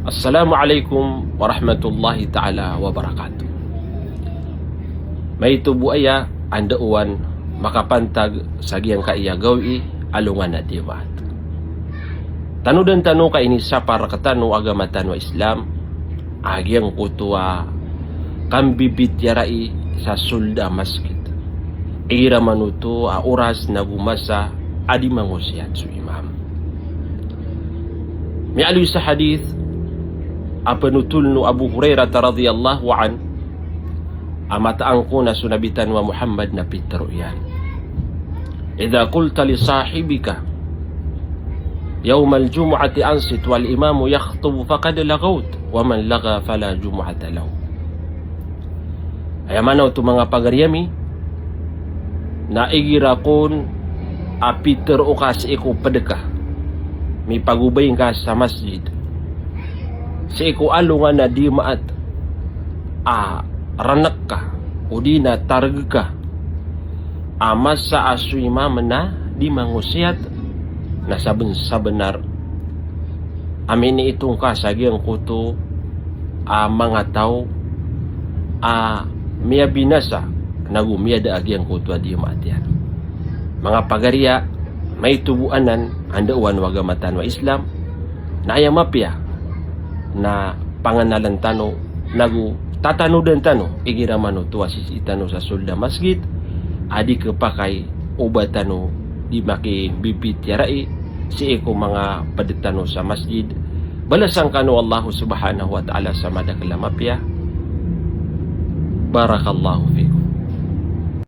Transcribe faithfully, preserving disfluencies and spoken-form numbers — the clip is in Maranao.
Assalamu alaikum warahmatullahi ta'ala wabarakatuh. Maito bo aya a ndao a makapantag sa giyangkaya gawii a alongan a Dimaat. Tanodan tano ka inisapar rektano a agama tano a Islam a giyangkoto a kambibitiyarai sa sold a masgit igira man oto a oras nago masa a di mangosiyat so imam. Miyaaloy sa hadith a panotolen o Abu Hurairah radhiyallahu anhu a mataan ko na so Nabi tano a Muhammad na pitero iyan: "Idha qulta li sahibika yawmal jumu'ati ansit wal imamu yakhtub faqad laghawt, wa man lagha fala jumu'ata lahu." Aya maana oto, manga pagari ami, na igira kon a pitero ka sii ko ped ka, mipagobay ngka sa masjid sii ko alongan a Dimaat a renek ka odi na tareg ka a masa a so imam na di mangosiyat, na saben-, sabenar a miniitong ka sa giyangkoto a manga taw a miyabinasa nago miyada a giyangkoto a Dimaat iyan. Manga pagari a, maito bo anan a ndao o agama tano a Islam, na aya mapiya na pangenalen tano nago tatanodan tano igira man oto a sisii tano sa sold a masgit a di kepakay o ba tano di makibibitiyarai sii ko manga ped tano sa masjid. Balasan kano o Allah subhanahu wa ta'ala sa madakel a mapiya. Barakallahu fikum.